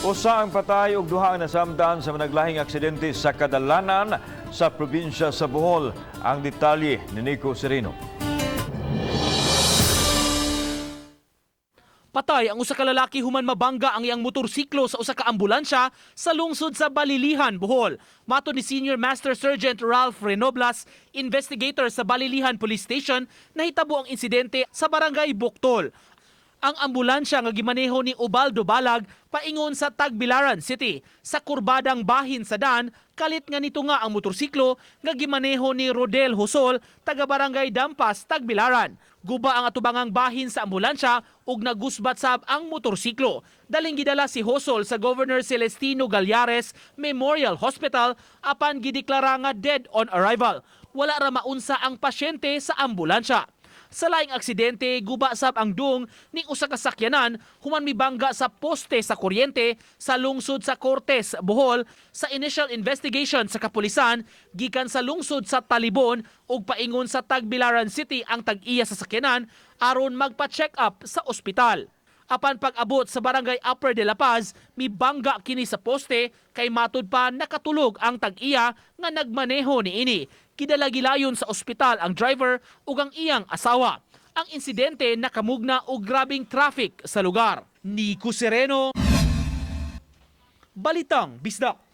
Usa ang patay ug duha ang nasamdan sa managlahing aksidente sa kadalanan sa probinsya sa Bohol. Ang detalye ni Nico Sereno. Patay ang usa ka lalaki human mabangga ang iyang motorsiklo sa usa ka ambulansya sa lungsod sa Balilihan, Bohol. Matod ni Senior Master Sergeant Ralph Renoblas, investigator sa Balilihan Police Station, nahitabo ang insidente sa barangay Buktol. Ang ambulansya nga gimaneho ni Ubaldo Balag paingon sa Tagbilaran City sa kurbadang bahin sa dan, kalit nga nito nga ang motorsiklo nga gimaneho ni Rodel Hosol, taga Barangay Dampas, Tagbilaran. Guba ang atubangang bahin sa ambulansya ug nagusbat sab ang motorsiklo. Daling gidala si Hosol sa Governor Celestino Gallares Memorial Hospital apan gideklara nga dead on arrival. Wala ra maunsa ang pasyente sa ambulansya. Sa laing aksidente, guba sab ang dung ni usa ka sakyanan human mibangga sa poste sa kuryente sa lungsod sa Cortes, Bohol. Sa initial investigation sa kapulisan, gikan sa lungsod sa Talibon ug paingon sa Tagbilaran City ang tag-iya sa sakyanan aron magpa-check up sa ospital. Apan pag-abot sa barangay Upper de la Paz, mibangga kini sa poste kay matud pa nakatulog ang tag-iya nga nagmaneho niini. Gidala gilayon sa ospital ang driver ug ang iyang asawa. Ang insidente nakamugna og grabing traffic sa lugar. Nico Sereno, Balitang Bisdak.